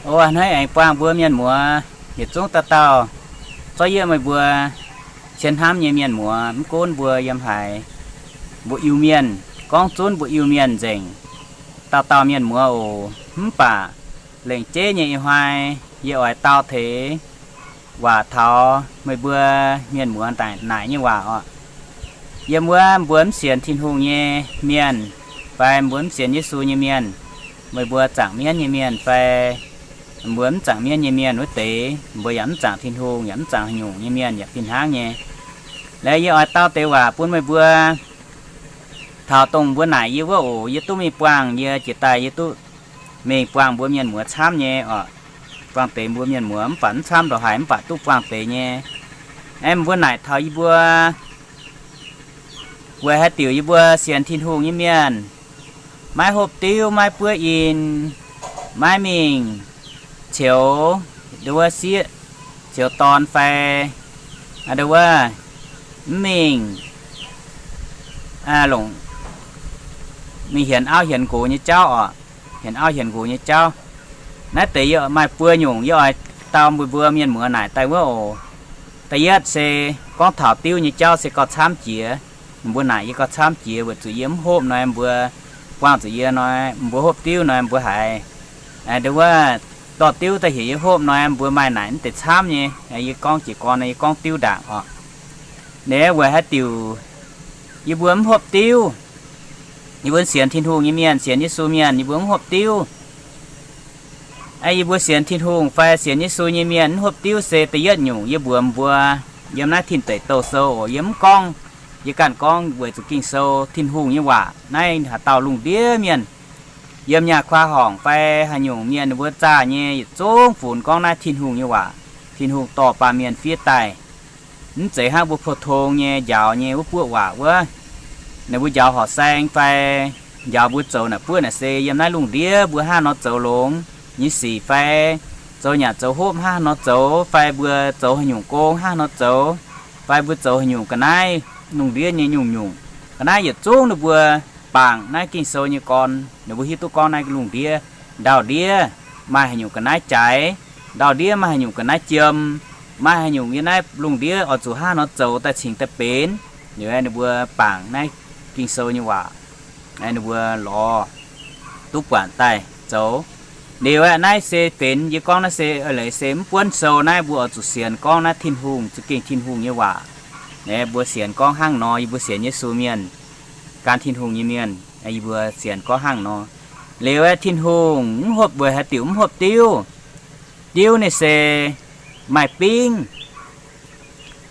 O a'hneiv aengx buangh mbuo mienh muoz yietc zungv dauh dauh, zorqv yie meih mbuo cien hnamv nyei mienh muoz, mv gunv mbuo yiem haaix, mbuo Iu-Mienh, gorngv zunv mbuo Iu-Mienh nzengc, dauh dauh mienh muoz oc. Mv baac lengc jeiv nyei ih hnoi yie oix dau teix waac taux meih mbuo mienh muoz naaic nyei waac oc. Yiem wuov mbuo mv sienx Tin-Hungh nyei mienh fai mbuo mv sienx Yesu nyei mienh, meih mbuo zaangc mienv nyei mienh fai mbuo mv zaangc mienv nyei mienh wuov deix, mbuo yaac mv zaangc Tin-Hungh yaac mv zaangc haaix nyungc nyei mienh yaac fih hnangv nyei. Laaix yie oix dau deix waac bun meih mbuo taux dongh mbuo naaic yie wuov oc. Yie duqv mingh buangh, yie jiex daaih yie duqv mingh buangh mbuo mienh muoz camv nyei oc. Buangh deix mbuo mienh muoz mv baac mv camv ndongc haaix, mv baac duqv buangh deix nyei. Aeqv, mbuo naaic taux yie mbuo weic haaix diuc yie mbuo sienx Tin-Hungh nyei mienh maiv hopv diuv, maiv buov in, maiv mingh ceux, nduov sieqv, ceux dorn fai nduov mv mingh longc mingh hienx auv hienx nqox nyei jauv oc. Hienx auv hienx nqox nyei jauv. Naaiv deix yie maaih buo nyungc yie oix dau mbuo mbuo mienh muoz naaic daaih wuov oc. Da'yietv se gorngv taux diuv nyei jauv se gauh camv jiex. Mbuo naaic yie gauh camv jiex weic zuqc yie mv hopv nor mbuo buangh zuqc yie nor, mbuo hopv diuv nor mbuo haiz nduov dorh diuv daaih heuc yie hopv nor mbuo maaih naaic mv deix camv nyei. Yie gorngv jiez gorn nor yie gorngv diuv ndaangc oc. Naaiv weic haaix diuc yie mbuo mv hopv diuv? Yie mbuo sienx Tin-Hungh nyei mienh, sienx Yesu mienh, yie mbuo mv hopv diuv. Yie mbuo sienx Tin-Hungh fai sienx Yesu nyei mienh mv hopv diuv se da'yietv nyungc yie mbuox mbuo yiem naaiv Tin Deic Douh Sou oc. Yie mv gorngv, yie ganh gorngv weic zuqc Ging-Sou, Tin-Hungh nyei waac. Naaiv haaix dauh lungh ndiev mienh yiem nyaah kuaa horngc fai haaix nyungc mienh ninh mbuo zaah nyei yietc zungv funx gorngv naaiv Tin-Hungh nyei waac. Tin-Hungh dorh baamh mienh fiev daaih. Mv zeiz hnangv mbuo pou-tong nyei njaaux nyei wuov buoqv waac wuov. Ninh mbuo njaaux horqc saeng fai njaaux mbuo zoux naaic buoqv naaic se yiem naaiv lungh ndiev mbuo hnangv nor zoux longx nyei sic fai zoux nyanc zoux hopv hnangv nor zoux fai mbuo zoux haaix nyungc gong hnangv nor zoux fai mbuo zoux haaix nyungc ga'naaiv lungh ndiev nyei nyungc-nyungc. Ga'naaiv yietc zungv ninh mbuo bangc naaiv Ging-Sou nyei gorn, ninh mbuo hiuv duqv gorngv naaiv lungh ndiev ndau-ndiev maaih haaix nyungc ga'naaiv jaaix, ndau-ndiev maaih haaix nyungc ga'naaiv jiem, maaih haaix nyungc yiem naaiv lungh ndiev oix zuqc hnangv nor zoux daaih cingx daaih benx. Liuz ninh mbuo bangc naaiv Ging-Sou nyei waac, ninh mbuo lorz duqv buatc daaih zoux. Liuz aeqv, naaiv se benx yie gorngv naaiv se leiz se mv buonv sou naaiv mbuo oix zuqc sienx gorngv naaiv Tin-Hungh, za'gengh Tin-Hungh nyei waac. Mbuo sienx gorngv hnangv nor, yie mbuo sienx Yesu mienh, gan Tin-Hungh nyei mienh, yie mbuo sienx gorngv hnangv nor. Liuz aeqv, Tin-Hungh mv hopv weic haaix diuc mv hopv diuv? Diuv ninh se maaih bingv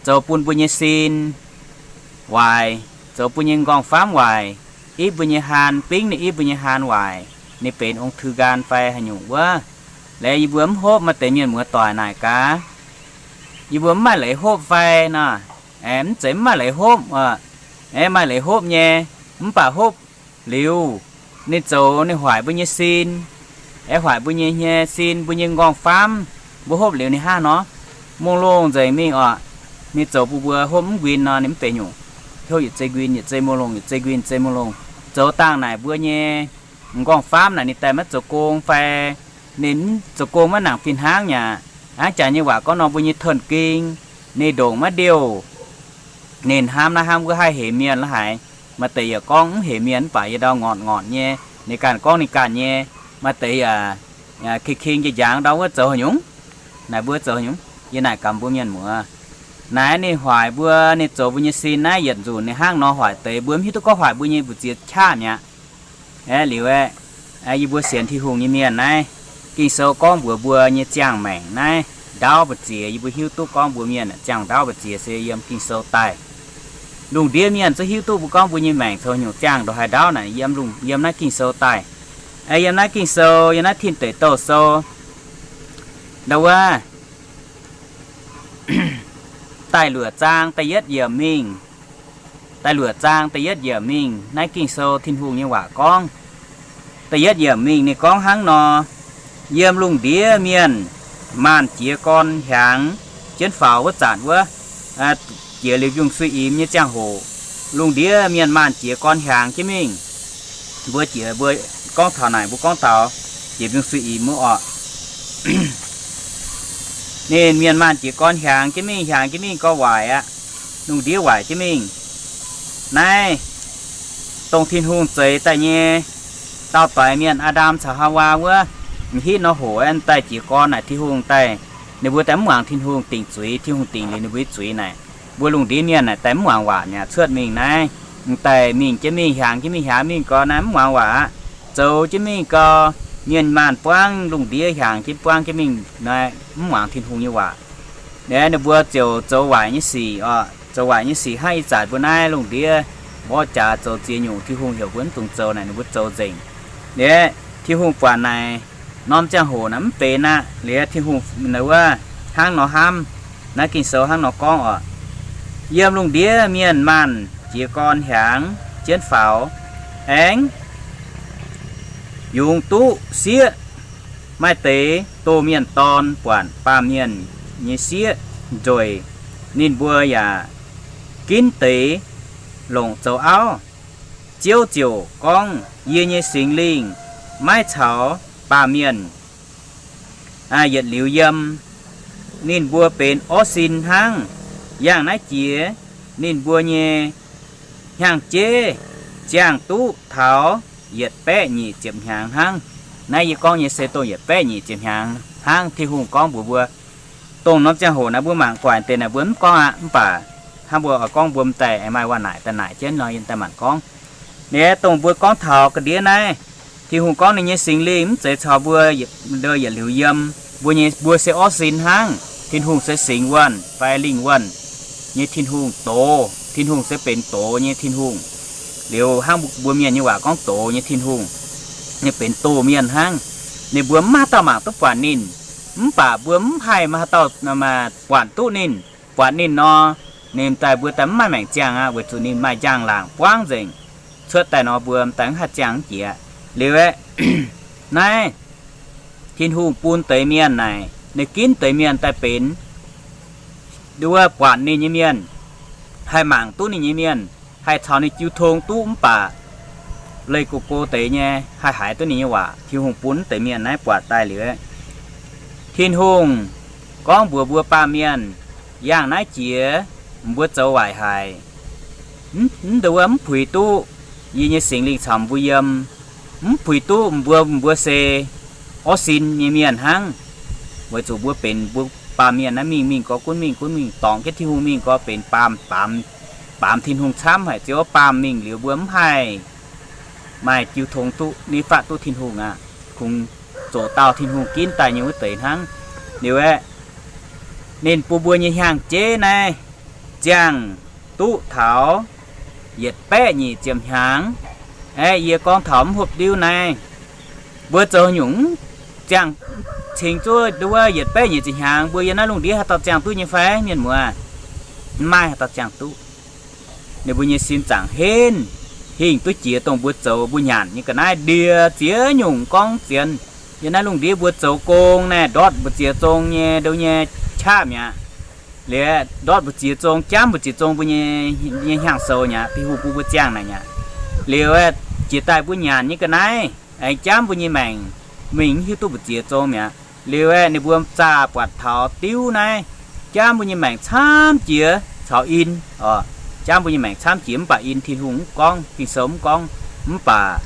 zoux bun mbuo nyei sin waaic, zoux bun nyei nqorngv-famv waaic, ipv mbuo nyei haan, bingv ninh ipv mbuo nyei haan waaic, ninh benx ong-tui nqaan fai haaix nyungc wuov. Laaix yie mbuo mv hopv, maaih deix mienh muoz doic naaic gaax, yie mbuo mv maaih leiz hopv fai nor? Aeqv, mv zeiz mv maaih leiz hopv, aeqv, maaih leiz hopv nyei, mv baac hopv liuz ninh zoux ninh hoic mbuo nyei sin, aeqv, hoic mbuo nyei, nyei sin, mbuo nyei nqorngv-famv. Mbuo hopv liuz ninh hnangv nor, mongh longh nzengc mingh oc. Ninh zoux bun mbuo hopv mv nquin nor ninh mv benx nyungc. Hopv yietc zei nquin yietc zei mongh longh, yietc zei nquin yietc zei mongh longh. Zoux dangh naaic mbuo nyei nqorngv-famv naaic ninh daaih maiv zoux gong fai ninh mv zoux gong maiv nangc fih hnangv aqv. Hnangv jaax nyei waac gorngv nor, mbuo nyei thần kinh ninh ndongc maiv ndiouh. Ninh hnamv naaiv hnamv wuov, haih hemx mienh la'haiz. Maaih deix yaac gorngv mv hemx mienh mv baac yie ndau ngorc ngorc nyei, ninh ganh gorngv ninh ganh nyei. Maaih deix yaac king king jiex njangx ndau wuov zoux haaix nyungc. Naaic mbuo zoux haaix nyungc? Yie naaic gaax mbuo mienh muoz, naaiv ninh hoic mbuo, ninh zoux mbuo nyei sin naaiv yietc nzunc ninh hnangv nor hoic deix, mbuo mv hiuv duqv gorngv hoic mbuo nyei mbu'ziex qaqv mi'aqv. Aeqv, liuz aeqv, yie mbuo sienx Tin-Hungh nyei mienh naaiv, Ging-Sou gorngv mbuox mbuo nyei ziangh maengc naaiv ndaauv mbu'ziex, yie mbuo hiuv duqv gorngv mbuo mienh ziangh ndaauv mbu'ziex se yiem Ging-Sou daaih. Lungh ndiev mienh zungv hiuv duqv mbuo gorngv mbuo nyei maengc zoux nyungc ziangh ndongc haaix ndaauv naaic yiem, yiem naaiv Ging-Sou daaih. Yiem naaiv Ging-Sou, yiem naaiv Tin Deic Douh Sou ndau wuov da'luoqc zaang da'yietv yiemc mingh. Da'luoqc zaang da'yietv yiemc mingh, naaiv Ging-Sou Tin-Hungh nyei waac gorngv. Da'yietv yiemc mingh ninh gorngv hnangv nor, yiem lungh ndiev mienh maanc jiez gorn hiaangx jienv faaux wuov zanc wuov, jiex liuz mbiungc-suiv-imx nyei ziangh hoc, lungh ndiev mienh maanc jiez gorn hiaangx jienv mingh. Mbuo jiex mbuo gorngv taux naaic, mbuo gorngv taux jiex mbiungc-suiv-imx wuov orqc. Ninh mienh maanh jiez gorn hiaangx jienv mingh, hiaangx jienv mingh gau waaic aqv. Lungh ndiev waaic jienv mingh. Naaiv dongh Tin-Hungh zeix daaih nyei, daauh doix mienh Aa^ndam caux Haawaa wuov, m'hitv nor hoc aeqv, daaih jiez gorn naaic Tin-Hungh daaih, ninh mbuo daaih mv muangx Tin-Hungh dingc zuiz, Tin-Hungh dingc liuz ninh mbuo nyei zuiz naaic, mbuo lungh ndiev mienh naaic daaih mv muangx waac mi'aqv. Cuotv mingh naaiv, m'daaih mingh jienv mingh, hiaangx jienv mingh, hiaangx mingh gau naaiv mv muangx waac aqv. Zoux jienv mingh gau, mienh maanh buangv lungh ndiev hiaangx jienv buangv jienv mingh naaiv mv muangx Tin-Hungh nyei waac. Naaiv ninh mbuo ziouc zoux waaic nyei sic oc. Zoux waaic nyei sic hnangv ih zanc mbuo naaiv lungh ndiev mborqv jaax zoux ziex nyungc Tin-Hungh heuc mbuo mv dungx zoux naaic ninh mbuo zoux nzengc. Liuz Tin-Hungh buatc naaic norm ziangh hoc naaic mv benx aqv. Liuz Tin-Hungh wuov hnangv nor hnamv, naaiv Ging-Sou hnangv nor gorngv oc, yiem lungh ndiev mienh maanh jiez gorn hiaangx jienv faaux, aengx yungz duqv sieqv. Maaih deix doh mienh dorn buatc baamh mienh nyei sieqv nzueic, ninh mbuo yaac ginv deix longc zoux auv. Ziouv ziouc gorngv, Yie nyei Singx Lingh maiv caux baamh mienh yietc liuz yiem. Ninh mbuo benx orv sin hnangv. Yangh naaiv jiex ninh mbuo nyei hnyangx-jeiv ziangh duqv taux yietc baeqv nyic ziepc hnyangx hnangv. Naaiv yie gorngv nyei se dongh yietc baeqv nyic ziepc hnyangx hnangv. Tin-Hungh gorngv mbuox mbuo, dongh norm ziangh hoc naaiv mbuo mangc guaaic deix naaic mbuo mv gorngv aqv. Mv baac hnangv mbuo oix gorngv mbuo m'daaih aengx maaih waac-naaic daaih naaic jienv nor yie daaih manc gorngv. Naaiv dongh mbuo gorngv taux ga'ndiev naaiv, Tin-Hungh gorngv ninh nyei Singx Lingh mv zeiz caux mbuo yietc liuz yiem. Mbuo nyei, mbuo se orv sin hnangv. Tin-Hungh se singx wuonh fai lingh wuonh nyei Tin-Hungh, doz. Tin-Hungh se benx doz nyei Tin-Hungh. Liuz hnangv mbuo mienh nyei waac gorngv doz nyei Tin-Hungh, ninh benx doh mienh hnangv. Ninh mbuo mv maaih dauh mangc duqv buatc ninh, mv baac mbuo mv haih maaih dauh buatc duqv ninh. Buatc ninh nor, ninh daaih mbuo daaih mv maaih maengc ziangh aqv, weic zuqc ninh maaih njang-laangc buangv nzengc. Cuotv daaih nor mbuo m'daaih mv haih ziangh jiex. Liuz aeqv, naaiv Tin-Hungh bun deix mienh naaic, ninh ginv deix mienh daaih benx nduov buatc ninh nyei mienh, haih mangc duqv ninh nyei mienh, haih caux ninh jiu tong duqv mv baac leih go go deix nyei, haih haiz duqv ninh nyei waac. Tin-Hungh bun deix mienh naaiv buatc daaih liuz, Tin-Hungh gorngv mbuox mbuo baamh mienh, yangh naaiv jiex mbuo zoux waaic haic, mv, mv nduov mv puix duqv yie nyei Singx Lingh caux mbuo yiem. Mv puix duqv mbuo, mbuo se orv sin nyei mienh hnangv. Weic zuqc mbuo benx mbuo baamh mienh naaiv mingh mingh gorx gunv mingh gunv mingh, dorngc jienv Tin-Hungh mingh gorx benx baamh, baamz, baamz Tin-Hungh camv haic. Ziouc baamh mingh liuz mbuo mv haih maaih jiu tong duqv, nitv fatv duqv Tin-Hungh aqv. Kungx zoqc dauh Tin-Hungh ginv daaih nyei wuov deix hnangv. Liuz aeqv, ninh bun mbuo nyei hnyangx-jeiv naaiv ziangh duqv taux yietc baeqv nyic ziepc hnyangx. Aeqv, yie gorngv taux mv hopv ndiuv naaiv, mbuo zoux nyungc ziangh cingx zuov nduov yietc baeqv nyic ziepc hnyangx, mbuo yiem naaiv lungh ndiev haaix dauh ziangh duqv nyei fai, mienh muoz? Mv maaih haaix dauh ziangh duqv. Ninh mbuo nyei sin zaangc henv, hingh duqv jiex dongh mbuo zoux mbuo nyanc nyei ga'naaiv ndie ziex nyungc gorngv zien. Yiem naaiv lungh ndiev mbuo zoux gong naaiv ndortv mbu'ziex zong nyei, ndoh nyei qaqv mi'aqv. Liuz ndortv mbu'ziex zong, jamv mbu'ziex zong mbuo nyei, nyei hnyangx-soux mi'aqv, Tin-Hungh bun mbuo ziangh naaic mi'aqv. Liuz jiex daaih mbuo nyanc nyei ga'naaiv aengx jamv mbuo nyei maengc mingh mv hiuv duqv mbu'ziex zong mi'aqv. Liuz aeqv, ninh mbuo zaah buatc taux diuv naaiv, jamv mbuo nyei maengc camv jiex caux in, oc, jamv mbuo nyei maengc camv jiex mv baac in Tin-Hungh mv gorngv, Ging-Sou mv gorngv, mv baac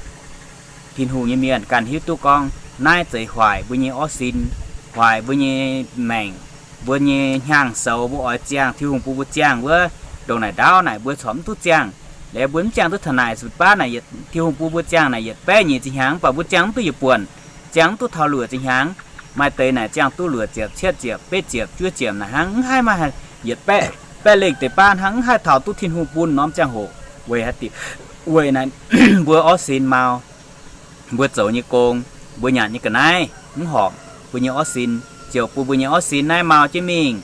Tin-Hungh nyei mienh ganh hiuv duqv gorngv naaiv zeiz hoic mbuo nyei orv sin, hoic mbuo nyei maengc, mbuo nyei hnyangx-soux mbuo oix ziangh, Tin-Hungh bun mbuo ziangh wuov, ndongc naaic ndaauv naaic mbuo corc mv duqv ziangh. Liuz mbuo mv ziangh duqv taux naaic, zuqc baav naaic Tin-Hungh bun mbuo ziangh naaic yietc baeqv nyic ziepc hnyangx, mv baac mbuo ziangh mv duqv yietc buonc, ziangh mv duqv taux luoqc ziepc hnyangx. Maaih deix naaic ziangh duqv luoqc ziepc, cietv ziepc, betv ziepc, juov ziepc naaic hnangv, mv haih maaih yietc baeqv, baeqv lengh deix baav hnangv, mv haih taux duqv Tin-Hungh bun norm ziangh hoc. Weic haaix diuc? Weic naaic mbuo orv sin mau, mbuo zoux nyei gong, mbuo nyanc nyei ga'naaiv mv horpc, mbuo nyei orv sin ziouc bun mbuo nyei orv sin naaiv mau jienv mingh.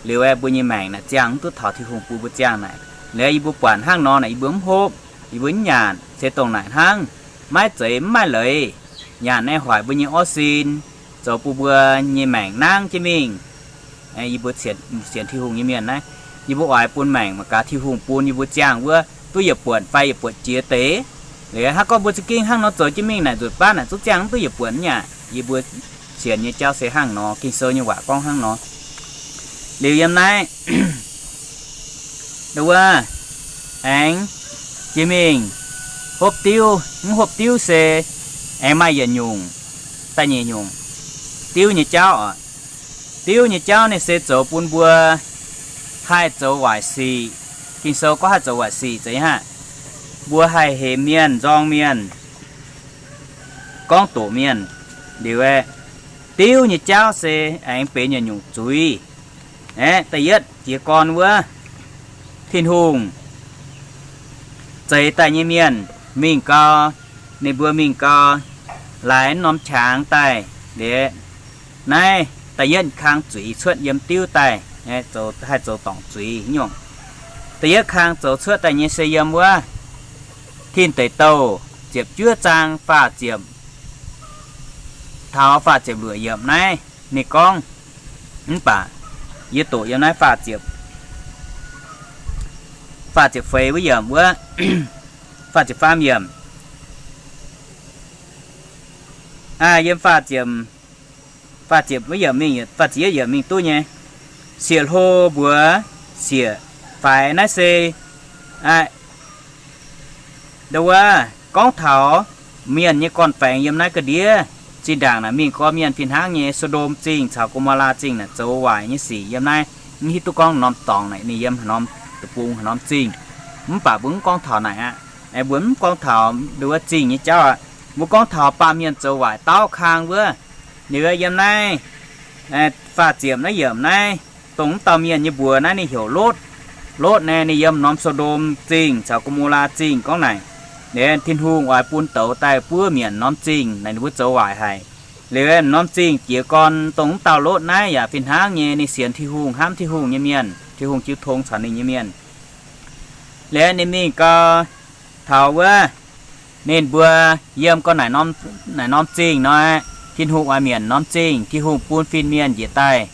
Liuz aeqv, mbuo nyei maengc naaic ziangh mv duqv taux Tin-Hungh bun mbuo ziangh naaic. Liuz yie mbuo buatc hnangv nor naaic, yie mbuo mv hopv, yie mbuo mv nyanc, se dongh naaic hnangv. Maiv zeiz mv maaih leiz. Nyanc naaiv hoic mbuo nyei orv sin, zoux bun mbuo nyei maengc nangv jienv mingh. Yie mbuo sienx, sienx Tin-Hungh nyei mienh naaiv, yie mbuo oix bun maengc mangc gaax Tin-Hungh bun yie mbuo ziangh wuov duqv yietc buonc fai yietc buonc jiex deix. Liuz hnangv gorngv mbuo za'gengh hnangv nor zoux jienv mingh naaic, nzunc baav naaic zungv ziangh mv duqv yietc buonc nyei aqv. Yie mbuo sienx nyei jauv se hnangv nor, Ging-Sou nyei waac gorngv hnangv nor. Liuz yiem naaiv, nduov wuov, aengx jiex mingh hopv diuv. Mv hopv diuv se aengx maaih yietc nyungc, da'nyeic nyungc diuv nyei jauv oc. Diuv nyei jauv ninh se zoux bun mbuo haih zoux waaic sic. Ging-Sou gorngv haih zoux waaic sic zeiz haic. Mbuo haih hemx mienh, nzorng mienh, gorngv doqc mienh. Liuz aeqv, diuv nyei jauv se aengx benx yietc nyungc zuiz. Aeqv, da'yietv jiez gorn wuov, Tin-Hungh zeix daaih nyei mienh mingh gau, ninh mbuo mingh gau, laaix norm qangx daaih. Liuz, naaiv da'yietv kang zuiz cuotv yiem diuv daaih, haih zoux dorngc zuiz nyungc. Da'yietv kang zoux cuotv daaih nyei se yiem wuov Tin Deic Douh ziepc juov zaang faah ziepc, taux faah ziepc luoqc yiemc naaiv ninh gorngv, mv baac yie doqc yiem naaiv faah ziepc, faah ziepc feix wuov yiemc wuov, faah ziepc faam yiemc, yiem faah ziepc, faah ziepc wuov yiemc mingh, faah ziepc yietv yiemc mingh duqv nyei. Sieqv hlo mbuox sieqv faix naaiv se, nduov wuov, gorngv taux mienh nyei gorn-baengx yiem naaiv ga'ndiev, zinh ndaangc naaic mingh gorx mienh fih hnangv nyei So^ndom Zingh caux Go^mo^laa Zingh naaic zoux waaic nyei sic yiem naaiv. Mv hiuv duqv gorngv norm dorngx naaic ninh yiem haaix norm deic-bung haaix norm zingh. Mv baac mbuo mv gorngv taux naaic aqv. Mbuo mv gorngv taux nduov wuov zingh nyei jauv aqv. Mbuo gorngv taux baamh mienh zoux waaic dauh kang wuov. Ninh yiem naaiv faah ziepc naaiv yiemc naaiv, dongh mv dauh mienh nyei mbuox naaiv ninh heuc Lotv. Lotv naaiv ninh yiem norm So^ndom Zingh caux Go^mo^laa Zingh gorngv naaic, Tin-Hungh oix bun douz daaih buov mietc norm zingh naaic ninh mbuo zoux waaic haic. Liuz norm zingh jiez gorn dongh mv dauh Lotv naaiv yaac fih hnangv nyei ninh sienx Tin-Hungh, hnamv Tin-Hungh nyei mienh, Tin-Hungh jiu tong caux ninh nyei mienh. Liuz ninh mingh gau taux wuov, ninh mbuo yiem gau naaic norm zingh nor, Tin-Hungh oix mietc norm zingh, Tin-Hungh bun fin-mienh njiec daaih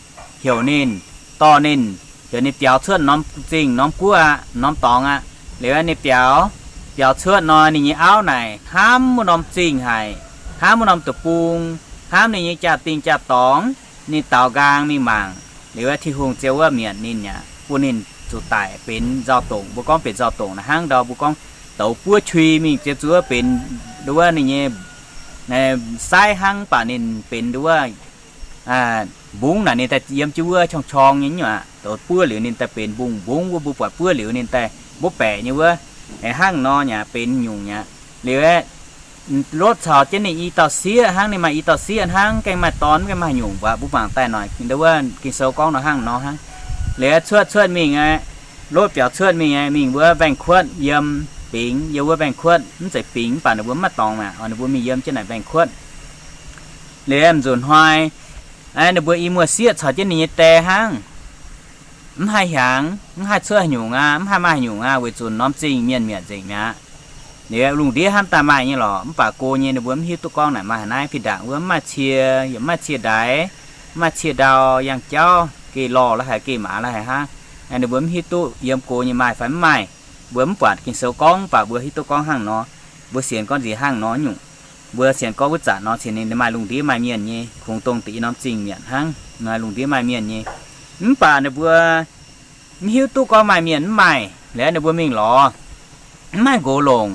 heuc ninh, dorh ninh, heuc ninh biaux cuotv norm zingh norm guoqv aqv, norm dorngx aqv. Liuz ninh biaux, biaux cuotv nor ninh nyei auv naaic hnamv wuov norm zingh haic, hnamv wuov norm deic-bung, hnamv ninh nyei jaa-dingh jaa-dorngx. Ninh daaux nqaang mingh mangc, liuz Tin-Hungh ziouc wuov mietc ninh aqv, bun ninh zuqc daic benx nzauh dongc. Mbuo gorngv benx nzauh dongc naaic hnangv ndau mbuo gorngv douz buov qui mingh ziouc zuov benx nduov wuov ninh nyei saiv hnangv, mv baac ninh benx nduov wuov mbungv naaic ninh daaih yiem jienv wuov qorng-qorng nyei nyungc aqv. Douz buov liuz ninh daaih benx mbungv, mbungv wuov mbuo buatc buov liuz ninh daaih mbuov baeqc nyei wuov, hnangv nor nyei aqv, benx nyungc nyei aqv. Liuz aeqv, Lotv caux jienv ninh i dauh sieqv hnangv, ninh maaih i dauh sieqv hnangv, gaengh maaih dorn, gaengh maaih nyungc, mbuo mbuo mangc daaih noic nduov wuov Ging-Sou gorngv nor hnangv nor hnangv. Liuz aeqv, cuotv cuotv mingh aeqv, Lotv biaux cuotv mingh aeqv, mingh wuov mbaengx-kuotv yiem bingx, yiem wuov mbaengx-kuotv, mv zeiz bingx mv baac ninh mbuo mv maaih dorngx aqv, ninh mbuo mingh yiem jienv naaic mbaengx-kuotv. Liuz aeqv, mv nzunc hnoi aeqv, ninh mbuo i muoz-sieqv caux jienv ninh nyei die hnangv, mv haih hiaangx, mv haih cuotv haaix nyungc aqv, mv haih maaih haaix nyungc aqv, weic zuqc norm zingh mienh mietc nzengc mi'aqv. Liuz lungh ndiev hnamv daaih maaih nyei lorqc, mv baac go nyei ninh mbuo mv hiuv duqv gorngv naaic maaih haaix naaiv. Fih ndaangc wuov mv maaih cie, yaac mv maaih cie ndaix, mv maaih cie ndau, yangh jauv geh lorh la'haic, geh maaz la'haic hnangv. Ninh mbuo mv hiuv duqv yiem go nyei maaih fai mv maaih. Mbuo mv buatc Ging-Sou gorngv, mv baac mbuo hiuv duqv gorngv hnangv nor. Mbuo sienx gorngv nziex hnangv nor nyungc. Mbuo sienx gorngv wuov zanc nor cingx ninh maaih lungh ndiev maaih mienh nyei, kungx dongh deix i norm zingh mietc hnangv, maaih lungh ndiev maaih mienh nyei. Mv baac ninh mbuo mv hiuv duqv gorngv maaih mienh mv maaih, liuz ninh mbuo mingh lorz, mv maaih nqox longc,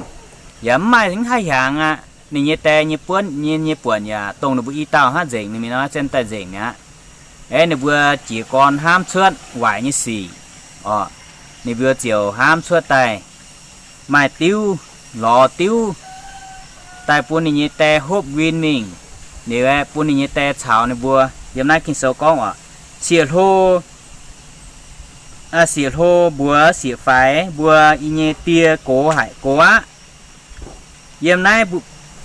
yaac mv maaih, mv haih hiaangx aqv. Ninh nyei die nyei buonv, nyei, nyei buonc yaac dongh ninh mbuo i dauh hnangv nzengc, ninh mingh nor zien daaih nzengc mi'aqv. Aeqv, ninh mbuo jiez gorn hnamv cuotv waaic nyei sic oc. Ninh mbuo ziouc hnamv cuotv daaih maaih diuv, lorz diuv daaih bun ninh nyei die hopv nquin mingh. Liuz aeqv, bun ninh nyei die caux ninh mbuo, yiem naaiv Ging-Sou gorngv oc, sieqv hlo, sieqv hlo mbuox sieqv faix, mbuo i nyei die gox haic, gox aqv. Yiem naaiv,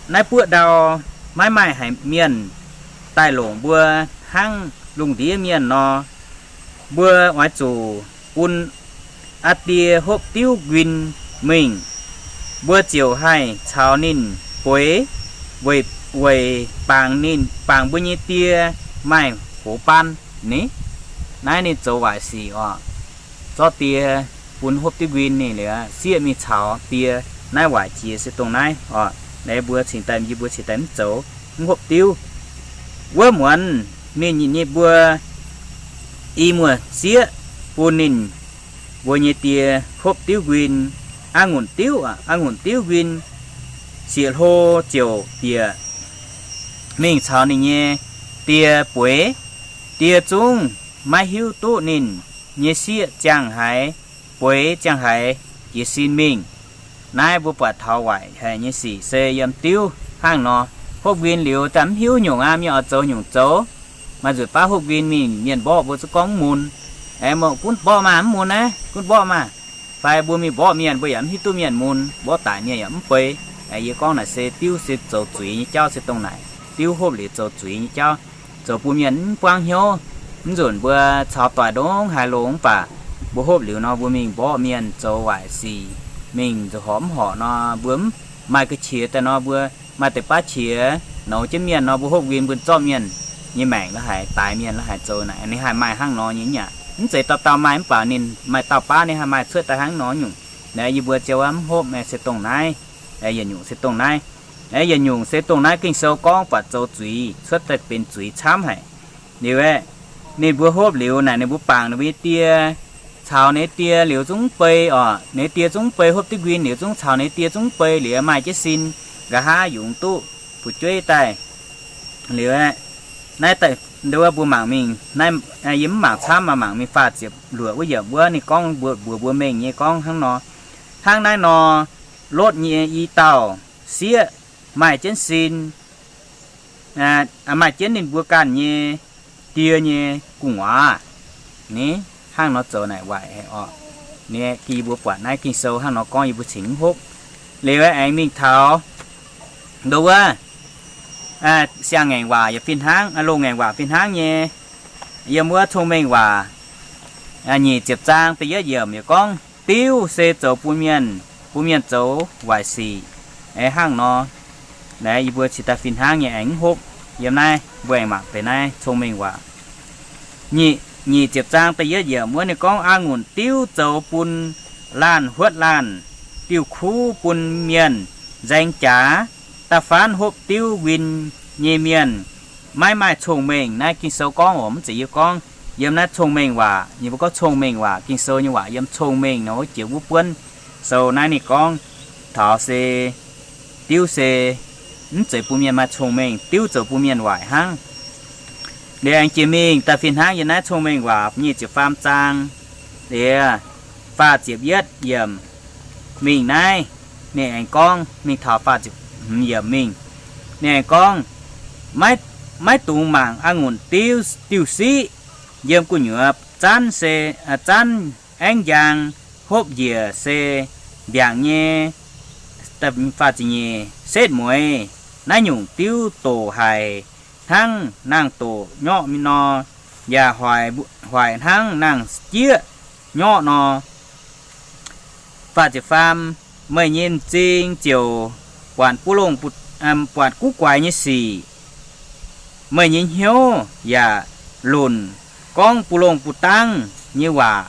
naaiv buoqv ndau maiv maaih haaix mienh daaih longc mbuo hnangv lungh ndiev mienh nor. Mbuo oix zuqc bun aa die hopv diuv nquin mingh. Mbuo ziouc haih caux ninh bueix, weic, weic bangc ninh, bangc mbuo nyei die maaih hoz baan ni. Naaiv ninh zoux waaic sic oc. Zorqv die bun hopv diuv nquin ninh liuz, sieqv mingh caux die, naaiv waaic jiex se dongh naaiv oc. Naaiv mbuo cingx daaih, yie mbuo cingx daaih mv zoux, mv hopv diuv. Wuov muonz ninh nyei mbuo i muoz-sieqv bun ninh mbuo nyei die hopv diuv nquin, a'ngunc diuv, a'ngunc diuv nquin, sieqv-hlo ziouc bieqc mingh caux ninh nyei die bueix. Die zungv maiv hiuv duqv ninh nyei sieqv ziangh haaix, bueix ziangh haaix jiez sin mingh. Naaiv mbuo buatc taux waaic haic nyei sic se yiem diuv hnangv nor. Hopv nquin liuz daaih mv hiuv nyungc aqv, mienh oix zoux nyungc zoux. Maaih nzunc baav hopv nquin mingh, mienh mborqv mbuo zungv gorngv mv mun. Aengx mbuo gunv mborqv maah, mv mun naaiv, gunv mborqv maah. Fai mbuo mingh mborqv mienh, mbuo yaac mv hiuv duqv mienh mun, mborqv daic mienh yaac mv bei. Yie gorngv naaic se diuv se zoux zuiz nyei jauv se dongh naaic. Diuv hopv liuz zoux zuiz nyei jauv, zoux bun mienh mv buangv hnyouv. Mv nzunc mbuo caux doic ndongc haaix longx mv baac mbuo hopv liuz nor, mbuo mingh mborqv mienh zoux waaic sic, mingh zoux horpc mv horpc nor, mbuo mv maaih ga'qiex daaih nor, mbuo maaih deix baav qiex nouz jienv mienh nor, mbuo hopv nquin mbuo zorqv mienh nyei maengc la'haic, daix mienh la'haic zoux naaic. Ninh haih maaih hnangv nor nyei aqv. Mv zeiz dauh dauh maaih mv baac ninh maaih dauh baav ninh haih maaih cuotv daaih hnangv nor nyungc. Naaiv yie mbuo ziouc mv hopv se dongh naaiv. Yietc nyungc se dongh naaiv. Yietc nyungc se dongh naaiv Ging-Sou gorngv buatc zoux zuiz cuotv daaih benx zuiz camv haic. Liuz aeqv, ninh mbuo hopv liuz naaic, ninh mbuo bangc ninh mbuo nyei die, caux ninh die liuz zungv mv bei oc. Ninh die zungv mv bei, hopv diuv nquin liuz zungv caux ninh die zungv mv bei liuz maaih jienv sin, nqa'haav yungz duqv fu'jueiv daaih. Liuz aeqv, naaiv deix nduov mbuo mangc mingh, yie mv mangc camv, maaih mangc mingh faah ziepc luoqc wuov yiemc wuov ninh gorngv mbuox mbuo mengh nyei gorngv hnangv nor. Hnangv naaiv nor, Lotv nyei i dauh sieqv maaih jienv sin, maaih jienv ninh mbuo ganh nyei die nyei gu'nguaaz. Ni, hnangv nor zoux naaic waaic haic oc. Ni, yie mbuo buatc naaiv Ging-Sou hnangv nor gorngv yie mbuo cingx mv hopv. Liuz aengx mingh taux nduov wuov, siang-ngaengc waac yaac fih hnangv, loz-ngaengc waac fih hnangv nyei. Yiem wuov Cong-Mengh Waac nyic ziepc zaang da'yietv yiemc yaac gorngv, diuv se zoux bun mienh, bun mienh zoux waaic sic. Hnangv nor, naaiv yie mbuo cingx daaih fih hnangv nyei aengx mv hopv. Yiem naaiv mbuo aengx mangc deix naaiv Cong-Mengh Waac nyic ziepc zaang da'yietv yiemc wuov ninh gorngv, a'ngunc diuv zoux bun laanh huotv laanh, diuv kuv bun mienh nzaeng jaax. Da'faanh hopv diuv nquin nyei mienh maiv maaih cong-mengh. Naaiv Ging-Sou gorngv oc, mv zeiz yie gorngv. Yiem naaiv Cong-Mengh Waac, ninh mbuo gorngv Cong-Mengh Waac, Ging-Sou nyei waac yiem Cong-Mengh nor, jiex wuov buonv sou naaiv ninh gorngv taux se diuv se mv zeiz bun mienh maaih cong-mengh, diuv zoux bun mienh waaic hnangv. Liuz aengx jiex mingh daaih fih hnangv yiem naaiv Cong-Mengh Waac nyic ziepc faam zaang, liuz faah ziepc yietv yiemc mingh naaiv, ninh aengx gorngv mingh taux faah ziepc hmz yiemc mingh, ninh aengx gorngv, maiv, maiv dungx mangc a'ngunc diuv, diuv siqv yiem gu'nyuoz zanv se, zanv aengv njang, hopv njiec se mbiaangc nyei. Faah ziepc nyeic, setv mueiz naaiv nyungc diuv doqc haic hnangv nangh doqc nyorqv nor, yaac hoic hnangv nangh jieqv nyorqv nor. Faah ziepc faam, meih nyei m'zing ziouc buatc bu longh, buatc guv guaix nyei sic. Meih nyei hnyouv yaac lunc gorngv bu longh bu dangv nyei waac.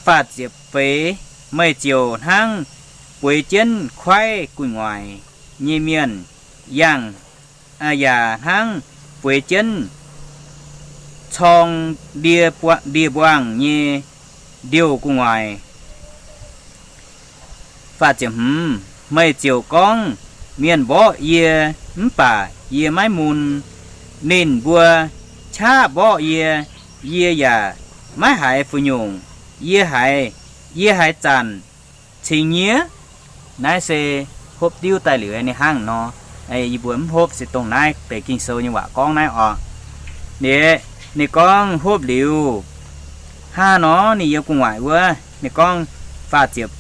Faah ziepc feix, meih ziouc hnangv bueix jienv kuaaiv gu'nguaaic nyei mienh yangh, yaac hnangv bueix jienv corng ndie, ndie-mbuangh nyei ndiouh gu'nguaaic. Faah ziepc hmz, meih ziouc gorngv, mienh mborqv yie, mv baac yie maiv mun. Ninh mbuo qaqv mborqv yie, yie yaac maiv haiz fu'nyungc. Yie haiz, yie haaix zanc cingx nyie? Naaiv se hopv diuv daaih liuz ninh hnangv nor. Yie mbuo mv hopv se dongh naaiv deix Ging-Sou nyei waac gorngv naaiv oc. Liuz ninh gorngv hopv liuz hnangv nor, ninh yiem gu'nguaaic wuov, ninh gorngv, faah ziepc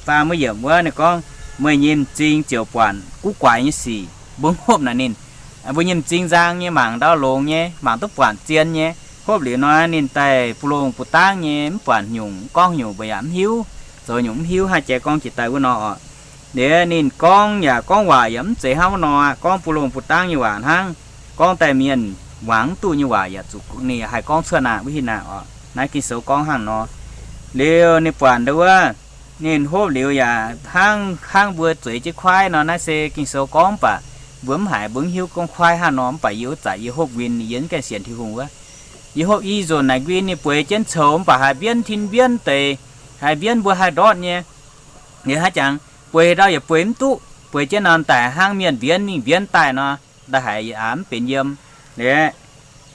faam wuov yiemc wuov, ninh gorngv, meih nyei m'zing ziouc buatc guv guaix nyei sic. Mbuo mv hopv naaic ninh, mbuo nyei m'zing nzang nyei, mangc ndau longx nyei, mangc duqv buatc zien nyei. Hopv liuz nor ninh daaih bu longh bu dangv nyei, mv buatc nyungc, mv gorngv nyungc, mbuo yaac mv hiuv, zoux nyungc mv hiuv, hnangv jiex gorngv jiex daaih wuov nor oc. Liuz ninh gorngv yaac gorngv waac yaac mv zeiz hnangv wuov nor, gorngv bu longh bu dangv nyei waac hnangv, gorngv daaih mienh muangx mv duqv nyei waac yaac zuqc ninh haih gorngv cuotv naaic wuov hin naaic oc. Naaiv Ging-Sou gorngv hnangv nor. Liuz ninh buatc ndau wuov, ninh hopv liuz yaac hnangv, hnangv mbuo zueiz jienv kuaaiv nor. Naaiv se Ging-Sou gorngv baac Mbuo mv haiz, mbuo mv hiuv gorngv kuaaiv hnangv nor, mv baac yie wuov zaqc yie hopv nquin ninh yiem ganh sienx Tin-Hungh wuov. Yie hopv i nzunc naaic nquin ninh bueix jienv coux mv baac haih mbienv tin mbienv deix, haih mbienv mbuo haih ndortv nyei. Liuz haaix jangx bueix ndau yaac bueix mv duqv, bueix jienv nor daaih hnangv mienh mbienv mingh mbienv daaih nor, ndaaih haiz yaac mv benx yiem. Liuz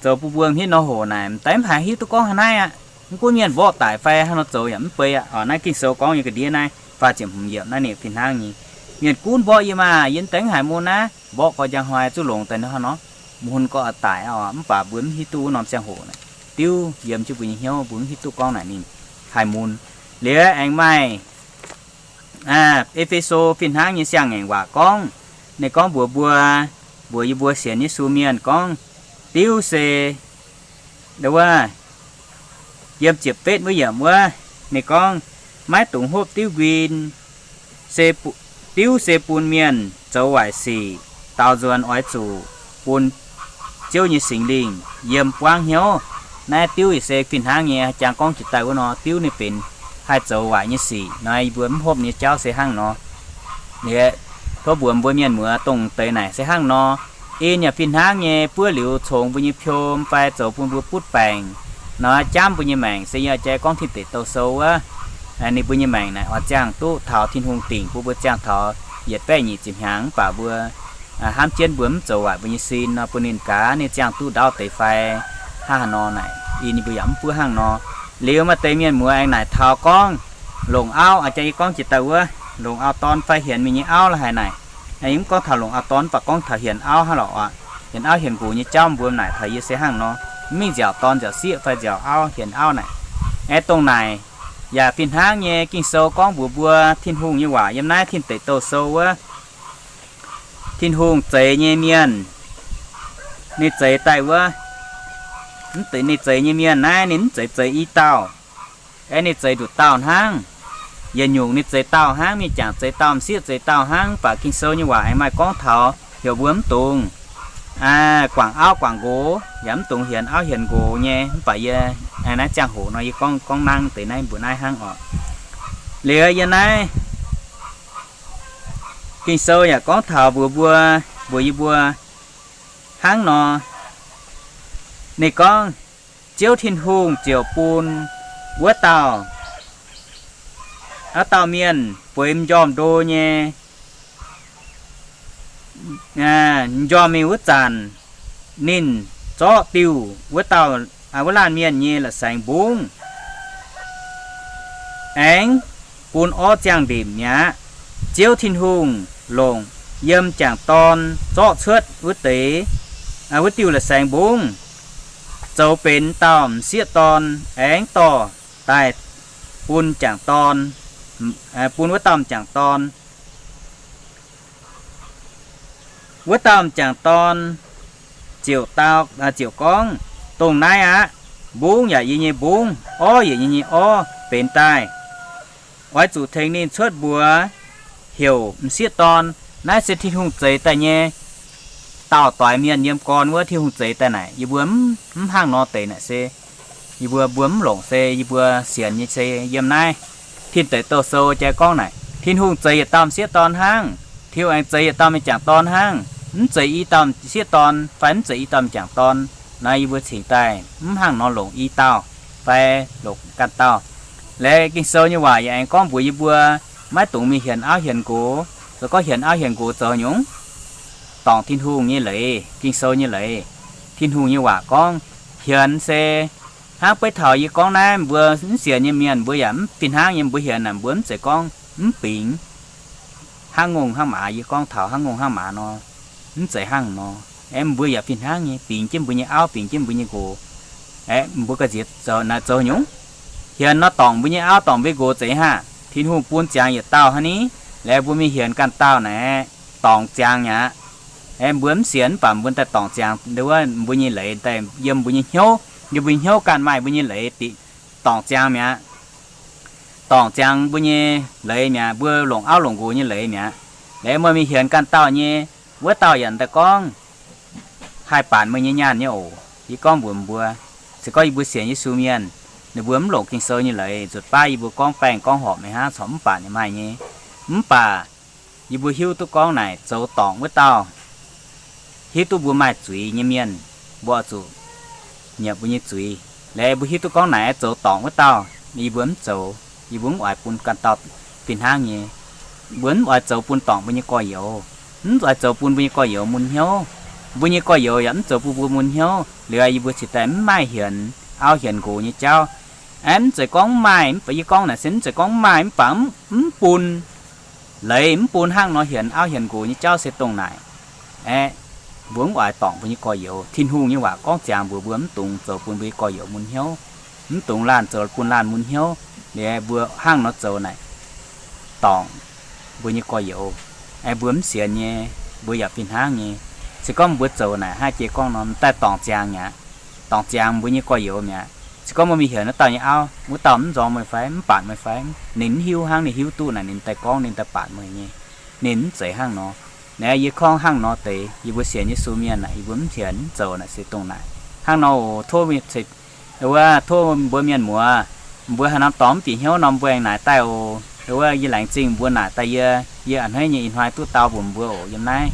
zoux bun mbuo hitv nor hoc naaic m'daaih mv haiz hiuv duqv gorngv haaix naaiv aqv. Mv gunv mienh mborqv daic fai haaix nor zoux yaac mv bei aqv. Oc, naaiv Ging-Sou gorngv nyei ga'ndiev naaiv faah ziepc hmz yiemc naaiv ninh fih hnangv nyei. Mienh gunv mborqv yie maah! Yie mv deix mv haiz mun naaiv, mborqv gorx njang hnoi zuqc longx daaih nor, mun gorx daic oc. Mv baac mbuo mv hiuv duqv wuov norm ziangh hoc naaic, diuv yiem jienv mbuo nyei hnyouv, mbuo mv hiuv duqv gorngv naaic ninh haih mun. Liuz aengx maaih E^fe^so fih hnangv nyei siang-ngaengc waac gorngv, ninh gorngv mbuox mbuo, mbuox yie mbuo sienx Yesu mienh gorngv, diuv se wuov, yiem ziepc betv wuov yiemc wuov, ninh gorngv, maiv dungx hopv diuv nquin, se, diuv se bun mienh zoux waaic sic, daaux nzuonx oix zuqc bun Ziouv nyei Singx Lingh yiem buangv hnyouv. Naaiv diuv yaac se fih hnangv nyei, jangx gorngv jiex daaih wuov nor, diuv ninh benx haih zoux waaic nyei sic nor, yie mbuo mv hopv nyei jauv se hnangv nor. Liuz tov mbuox mbuo mienh muoz dongh deix naaic se hnangv nor. En yaac fih hnangv nyei, buov liuz congx mbuo nyei piom fai zoux bun mbuo butv baengc nor, jamv mbuo nyei maengc se yie jai gorngv Tin Deic Douh Sou wuov, ninh mbuo nyei maengc naaic oix ziangh duqv taux Tin-Hungh dingc bun mbuo ziangh taux yietc baeqv nyic ziepc hnyangx, mv baac mbuo hnamv jienv mbuo mv zoux waaic mbuo nyei sin nor, bun ninh gaax ninh ziangh duqv ndaauv deix fai hnangv haaix nor naaic, ninh mbuo yaac mv buov hnangv nor. Liuz maaih deix mienh muoz aengx naaic taux gorngv longc auv, jang yie gorngv jiex daaih wuov, longc auv-dorn fai hienx mingh nyei auv la'haic naaic. Yie mv gorngv taux longc auv-dorn, mv baac gorngv taux hienx auv hnangv lorqc oc. Hienx auv hienx nqox nyei jauv mbuo naaic taux yie se hnangv nor, mv mingh nziaauc dorn nziaauc sieqv fai nziaauc auv hienx auv naaic. Aeqv, dongh naaic yaac fih hnangv nyei. Ging-Sou gorngv mbuox mbuo Tin-Hungh nyei waac yiem naaiv Tin Deic Douh Sou wuov, Tin-Hungh zeix nyei mienh, ninh zeix daaih wuov, mv, ninh zeix nyei mienh naaiv ninh mv zeiz zeix i dauh, aeqv, ninh zeix nduqc dauh hnangv. Yietc nyungc ninh zeix dauh hnangv, mingh jangc zeix dauh, m'sieqv zeix dauh hnangv. Mv baac Ging-Sou nyei waac aengx maaih gorngv taux heuc mbuo mv dungx guangc auv guangc nqox, yaac mv dungx hienx auv hienx nqox nyei. Mv baac yie aengx naaiv ziangh hoc nor yie gorngv, gorngv nangv deix naaiv mbuo naaiv hnangv oc. Liuz yie naaiv Ging-Sou yaac gorngv taux mbuox mbuo, mbuox yie mbuo hnangv nor. Ninh gorngv, Ziouv Tin-Hungh ziouc bun wuov dauh, wuov dauh mienh bueix m'njormh ndo nyei, m'njormh mingh wuov zanc, ninh zorqv diuh wuov dauh, wuov laanh mienh nyei la'saengx mbungv, aengx bun orv ziangh ndimc mi'aqv. Ziouv Tin-Hungh longc yiem m'jangc dorn zorqv cuotv wuov deix, wuov diuh la'saengx mbungv, zoux benx dauh m'sieqv dorn, aengx dorh daaih bun m'jangc dorn, bun wuov dauh m'jangc dorn. Wuov dauh m'jangc dorn ziouc dau, ziouc gorngv, Dongh naaiv aqv. Mbungv yaac yie nyei mbungv, orv yaac yie nyei orv benx daaih. Oix zuqc tengx ninh cuotv mbuox heuc m'sieqv dorn. Naaiv se Tin-Hungh zeix daaih nyei. Dauh doix mienh yiem gorn wuov Tin-Hungh zeix daaih naaic, yie mbuo mv, mv hnangv nor deix naaic se yie mbuo, mbuo mv longc se yie mbuo sienx nyei se yiem naaiv Tin Deic Douh Sou jai gorngv naaic, Tin-Hungh zeix yietc dauh m'sieqv dorn hnangv. Tin-Hungh aengx zeix yietc dauh m'jangc dorn hnangv. Mv zeiz i dauh m'sieqv dorn fai mv zeiz i dauh m'jangc dorn. Naaiv yie mbuo cingx daaih mv hnangv nor longc i dauh fai longc ganh dauh. Laaix Ging-Sou nyei waac yaac aengx gorngv mbuox yie mbuo maiv dungx mingh hienx auv hienx nqox. Se gorngv hienx auv hienx nqox zoux nyungc, dorngc Tin-Hungh nyei leiz, Ging-Sou nyei leiz. Tin-Hungh nyei waac gorngv, hienx se hnangv beiv taux yie gorngv naaiv, mbuo mv sienx nyei mienh mbuo yaac mv fih hnangv nyei. Mbuo hienx naaic mbuo mv zeiz gorngv mv bingx hnangv ngongh hnangv maaz. Yie gorngv taux hnangv ngongh hnangv maaz nor, mv zeiz hnangv nor. Aeqv, mbuo yaac fih hnangv nyei, bingx jienv mbuo nyei auv, bingx jienv mbuo nyei nqox. Aeqv, mbuo ga'nziex zoux naaic zoux nyungc, hienx nor dorngc mbuo nyei auv dorngc mbuo nyei nqox zeiz haav. Tin-Hungh bun ziangx yietc dauh hnangv ni. Laaix mbuo mingh hienx ganh dauh naaic, dorngc ziangx mi'aqv. Aeqv, mbuo mv sienx mv baac mbuo daaih dorngc ziangx wuov mbuo nyei leiz daaih yiem mbuo nyei hnyouv, yiem mbuo nyei hnyouv ganh maaih mbuo nyei leiz dorngc ziangx mi'aqv. Dorngc ziangx mbuo nyei leiz mi'aqv, mbuo longc auv longc nqox nyei leiz mi'aqv. Laaix meih mingh hienx ganh dauh nyei, wuov dauh yaac daaih gorngv, haih baanc meih nyei nyaanh nyei oc. Yie gorngv mbuox mbuo, se gorngv yie mbuo sienx Yesu mienh, ninh mbuo mv longc Ging-Sou nyei leiz, nzuonx baav yie mbuo gorngv baengh gorngv horpc meih hnangv, corc mv baanc nyei maaih nyei. Mv baac yie mbuo hiuv duqv gorngv naaic zoux dorngc wuov dauh, hiuv duqv mbuo maaih zuiz nyei mienh, mbuo oix zuqc nyiemc mbuo nyei zuiz. Liuz mbuo hiuv duqv gorngv naaic zoux dorngc wuov dauh, yie mbuo mv zoux, yie mbuo mv oix bun ganh dauh fih hnangv nyei. Mbuo mv oix zoux bun dorngc mbuo nyei gorx-youz, mv oix zoux bun mbuo nyei gorx-youz mun hnyouv. Mbuo nyei gorx-youz yaac mv zoux bun mbuo mun hnyouv. Liuz yie mbuo cingx daaih mv maaih hienx auv hienx nqox nyei jauv. Aeqv, mv zeiz gorngv mv maaih, mv baac yie gorngv naaic se mv zeiz gorngv mv maaih, mv baac mv, mv bun, leiz mv bun hnangv nor hienx auv hienx nqox nyei jauv se dongh naaic. Aeqv, mbuo mv oix dorngc mbuo nyei gorx-youz. Tin-Hungh nyei waac gorngv ziangx mbuox mbuo mv dungx zoux bun mbuo nyei gorx-youz mun hnyouv, mv dungx laanh zoux bun laanh mun hnyouv. Liuz mbuo hnangv nor zoux naaic, dorngc mbuo nyei gorx-youz. Aeqv, mbuo mv sienx nyei, mbuo yaac fih hnangv nyei. Se gorngv mbuo zoux naaic hnangv jiex gorngv nor, m'daaih dorngc ziangx mi'aqv. Dorngc ziangx mbuo nyei gorx-youz mi'aqv. Se gorngv mbuo mingh hienx wuov dauh nyei auv, wuov dauh mv nzorng meih fai mv baatc meih fai, ninh mv hiuv hnangv, ninh hiuv duqv naaic ninh daaih gorngv, ninh daaih baatc meih nyei. Ninh mv zeiz hnangv nor. Naaiv yie gorngv hnangv nor deix, yie mbuo sienx Yesu mienh naaic, yie mbuo mv hienx mv zoux naaic se dongh naaic. Hnangv nor oc, tov, wuov, tov mbuo mienh muoz, mbuo haaix norm dorngx mv bieqc hnyouv nor mbuo aengx naaic daaih oc. Wuov, yie laengz zingh mbuo naaic daaih yie, yie a'hneiv nyei ih hnoi duqv dau mbuox mbuo oc yiem naaiv.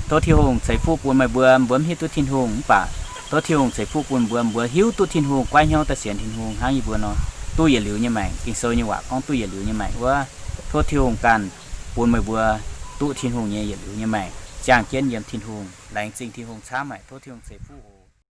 Tov Tin-Hungh ceix fuqv bun meih mbuo, mbuo mv hiuv duqv Tin-Hungh mv baac tov Tin-Hungh ceix fuqv bun mbuo, mbuo hiuv duqv Tin-Hungh, goiv hnyouv daaih sienx Tin-Hungh hnangv yie mbuo nor, duqv yietc liuz nyei maengc. Ging-Sou nyei waac gorngv duqv yietc liuz nyei maengc wuov. Tov Tin-Hungh ganh bun meih mbuo duqv Tin-Hungh nyei yietc liuz nyei maengc, ziangh jienv yiem Tin-Hungh. Laengz zingh Tin-Hungh camv haic. Tov Tin-Hungh ceix fuqv oc.